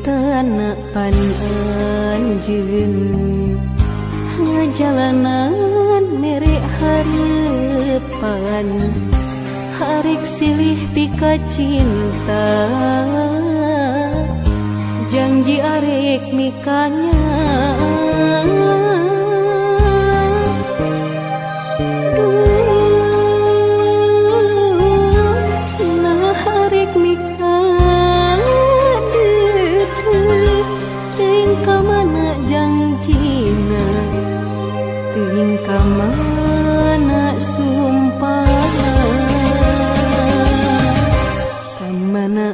Cintana pan anjeun ngajalanan mere harepan harik silih pika cinta janji arek mikanya. Tingkah mana sumpah kamana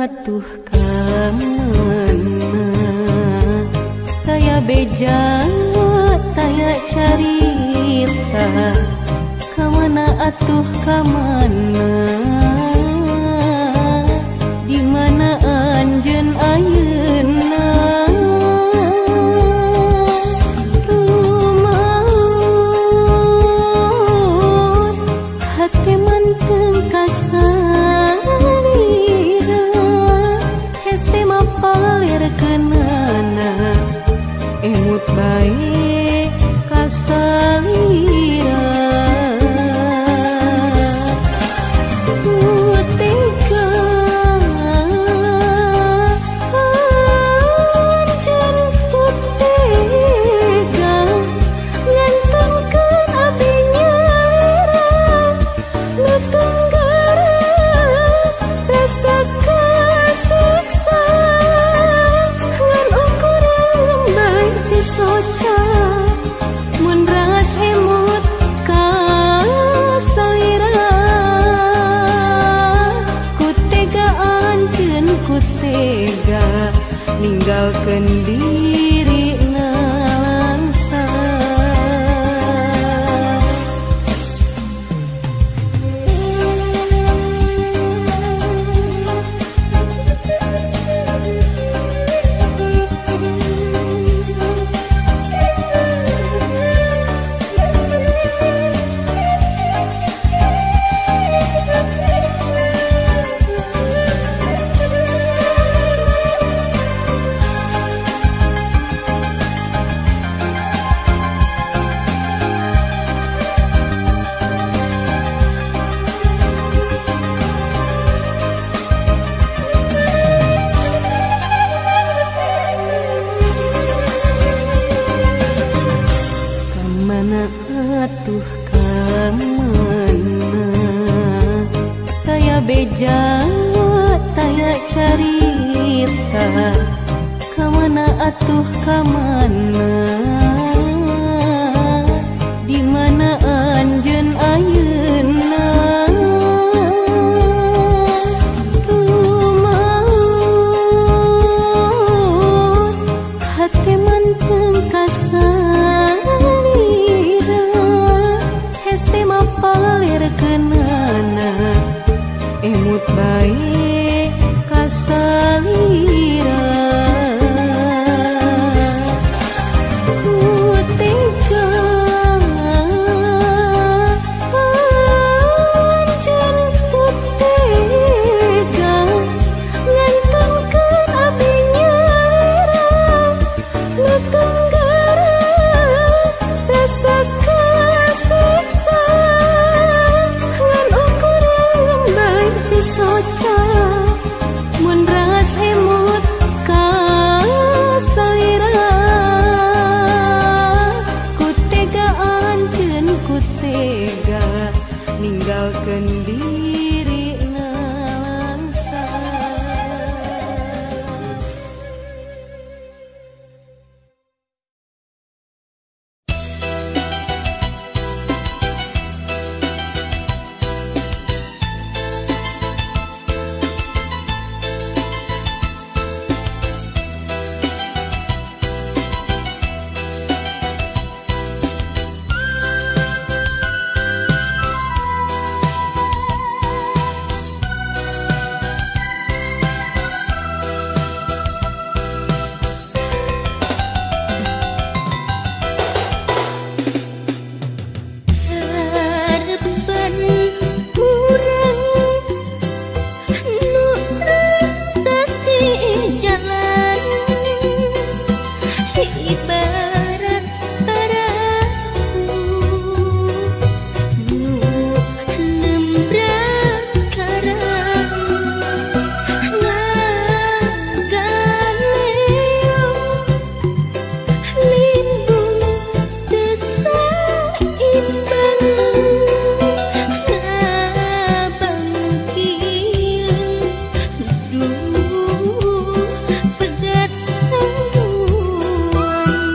atuh kamana taya beja taya carita kamana atuh kamana di mana anjeun ayeuna. Emut bae kasalira ku tega anjeun ku tega ngantunkeun abdi nyalira nu tunggara rasa kasiksa ngan ukuran bae soca mun ras emut kasalira ku tega anjeun ku tega ninggalkeun diri nalangsa. Kamana atuh kamana taya beja taya carita kamana atuh kamana di mana anjeun ayeuna. Rumaos hate manteng kasalira hese mapalir kenana emut bae kasalira ku tega anjeun ku tega ngantunkeun abdi nyalira nu tunggara rasa kasiksa ngan ukuran bae soca. Ibarat parahu nu nembrak karang ngagaleo limbung teu saimbang ngabangkieun duh pegat haluan.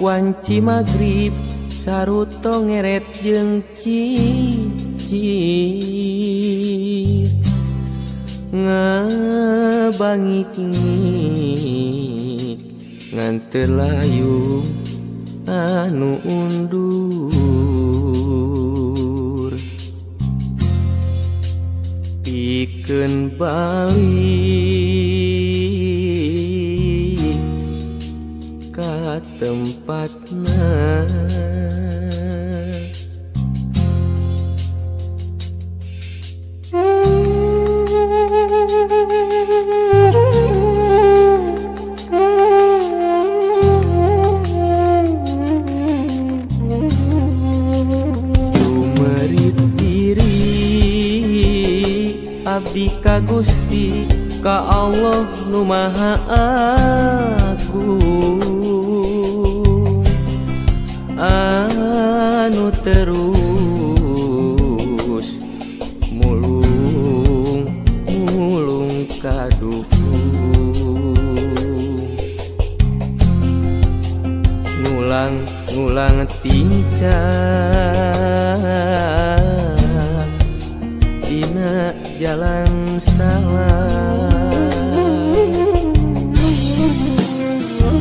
Wanci magrib saruto ngeret jeung cicir ngabangik-ngik ngan teu layu anu undur pikeun balik ka tempatna. Jumerit diri abdi ka Gusti ka Allah nu Maha Agung anu terus mulung mulung kaduhung ngulang ngulang tincak dina jalan salah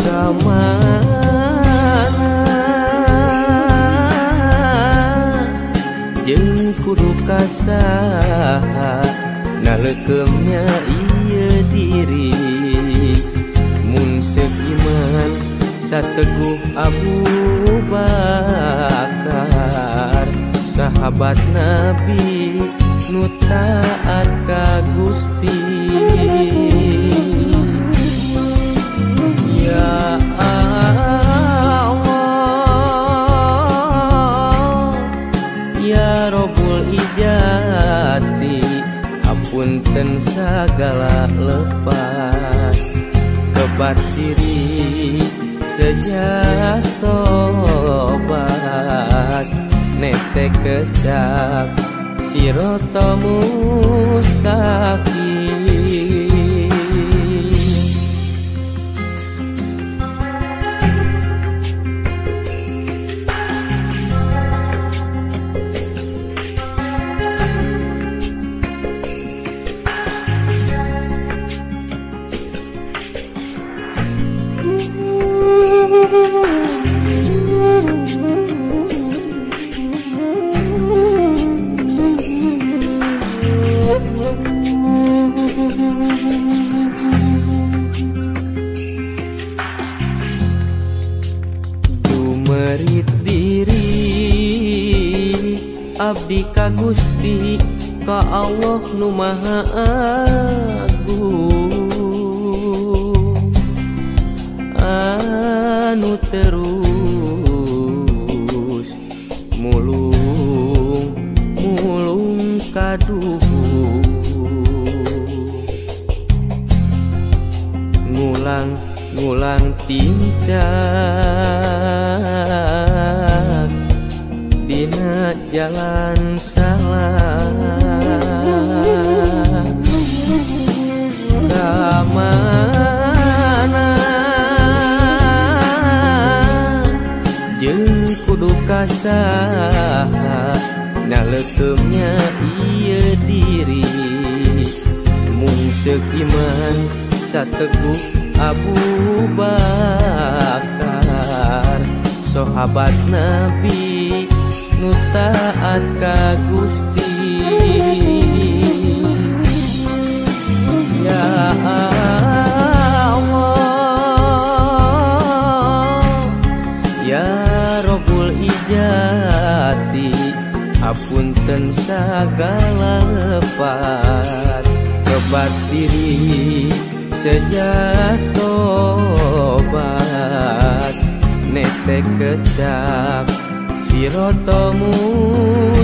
kamana jeung kudu kasaha naleukemnya ieu diri mun seuk iman sateguh Abu Bakar sahabat Nabi nu taat ka Gusti. Ya Allah ya Robbul Ijati hapunten sagala lepat kebat diri sejak tobat nete kecap sirota mustaqim. Jumerit diri abdi ka Gusti ka Allah nu Maha Agung anu terus mulung mulung kaduhung ngulang ngulang tincak dina jalan salah kamana jeung kudu kasaha naleukemnya ieu diri mun seuk iman sateguh Abu Bakar sahabat Nabi nu taat ka Gusti. Ya Allah ya Robbul Ijati hapunten sagala lepat kebat diri sejak tobat nete kecap sirota mustaqim.